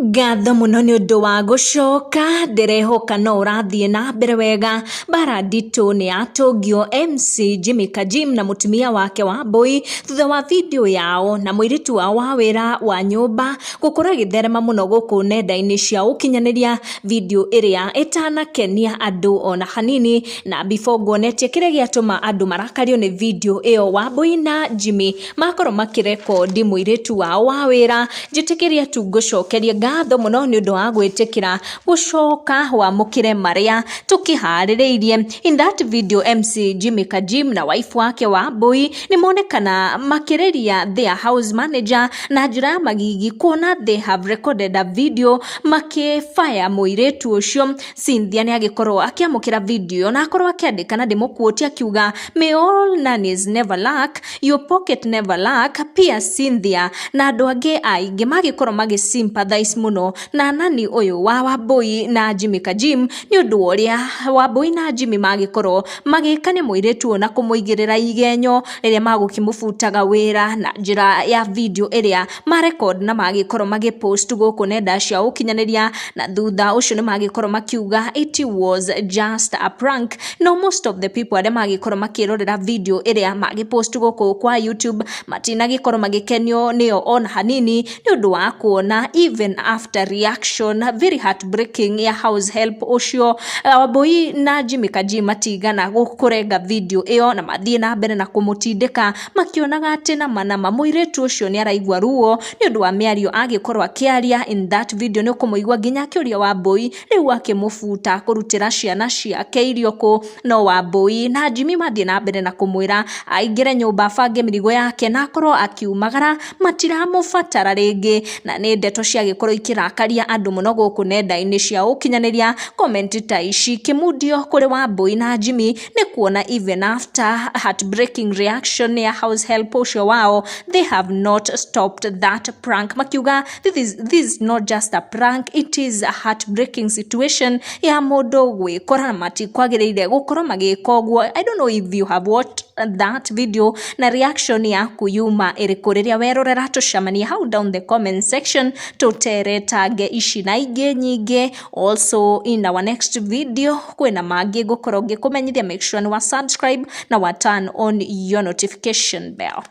Ngatho mũno nĩ ũndũ wa gũcoka, ndĩrehoka no ũrathiĩ na mbere wega. Mbara nditũ nĩ yatũngio MC Jimmy Kajim na mũtumia wake Wambũi thutha wa video yao na mũirĩtu wao wa wĩra wa nyũmba gũkorwo ĩgĩtherema mũno gũkũ nenda-inĩ cia ũkinyanĩria, video ĩrĩa ĩtanakenia andũ ona hanini. Na before nguonetie kĩrĩa gĩatũma andũ marakario nĩ video ĩyo, Wambũi na Jimmy makorwo makĩrekondi mũirĩtu wao wa wĩra. Njĩtĩkĩria tu ngũcokerie ngatho mũno nĩ ũndũ wa gwĩtĩkĩra gũcoka wamũkĩre marĩa tũkĩharĩrĩirie. In that video, MC Jimmy Kajim na wife wake Wambũi nĩ monekana makĩrĩria their house manager na njĩra ya magigi, kuona they have recorded a video makĩbaya mũirĩtu ũcio. Cynthia nĩ agĩkorwo akĩamũkĩra video na akorwo akĩandĩka, na ndĩmũkuotie, akiuga, "May all nannies never lack, your pocket never lack." Pia Cynthia na andũ angĩ aingĩ magĩkorwo magĩ sympathize mũno na nani ũyũ wa Wambũi na Jimmy Kajim, nĩ ũndũ wa ũrĩa Wambũi na Jimmy magĩkorwo magĩkania mũirĩtu ũyũ na kũmũigĩrĩra igenyo rĩrĩa magũkĩmũbutaga wĩra na njĩra ya video ĩrĩa marecord na magĩkorwo magĩpost gũkũ nenda cia ũkinyanĩria. Na thutha ũcio nĩ magĩkorwo makiuga it was just a prank, no most of the people arĩa magĩkorwo makĩrorera video ĩrĩa magĩpost gũkũ kwa YouTube matinagĩkorwo magĩkenio nĩyo ona hanini, nĩ ũndũ wa kuona even after reaction very heartbreaking ya house help ũcio, Wambũi na Jimmy Kajim matigana kũrenga video ĩyo na mathiĩ na mbere na kũmũtindĩka, makĩonaga atĩ nama nama mũirĩtu ũcio nĩ araigua ruo nĩ ũndũ wa mĩario agĩkorwo akĩaria in that video. Nĩ ũkũmũigua nginya akĩũria Wambũi rĩu akĩmũbuta kũrutĩra ciana ciake irio kũ, no Wambũi na Jimmy mathiĩ na mbere na kũmwĩra aingĩre nyũmba, abange mĩrigo yake na akorwo akiumagara, matiramũbatara rĩngĩ. Na nĩ ndeto ciagĩkorwo ikĩrakaria andũ mũno gũkũ nenda-inĩ cia ũkinyanĩria. Comment ta ici kĩmundio kũrĩ Wambũi na Jimmy nĩ kuona even after heartbreaking reaction ya house help ũcio wao, they have not stopped that prank, makiuga this is not just a prank, it is a heartbreaking situation ya mũndũ gwĩkora na matikwagĩrĩire gũkorwo magĩka ũguo. I don't know if you have watched that video, na reaction yaku yuma ĩrĩkũ rĩrĩa werorera. Tũcemanie hau down the comment section, tũteretange ici na ingĩ nyingĩ. Also, in our next video kwĩna mangĩ ngũkorwo ngĩkũmenyithia. Make sure nĩ wa subscribe na wa turn on your notification bell.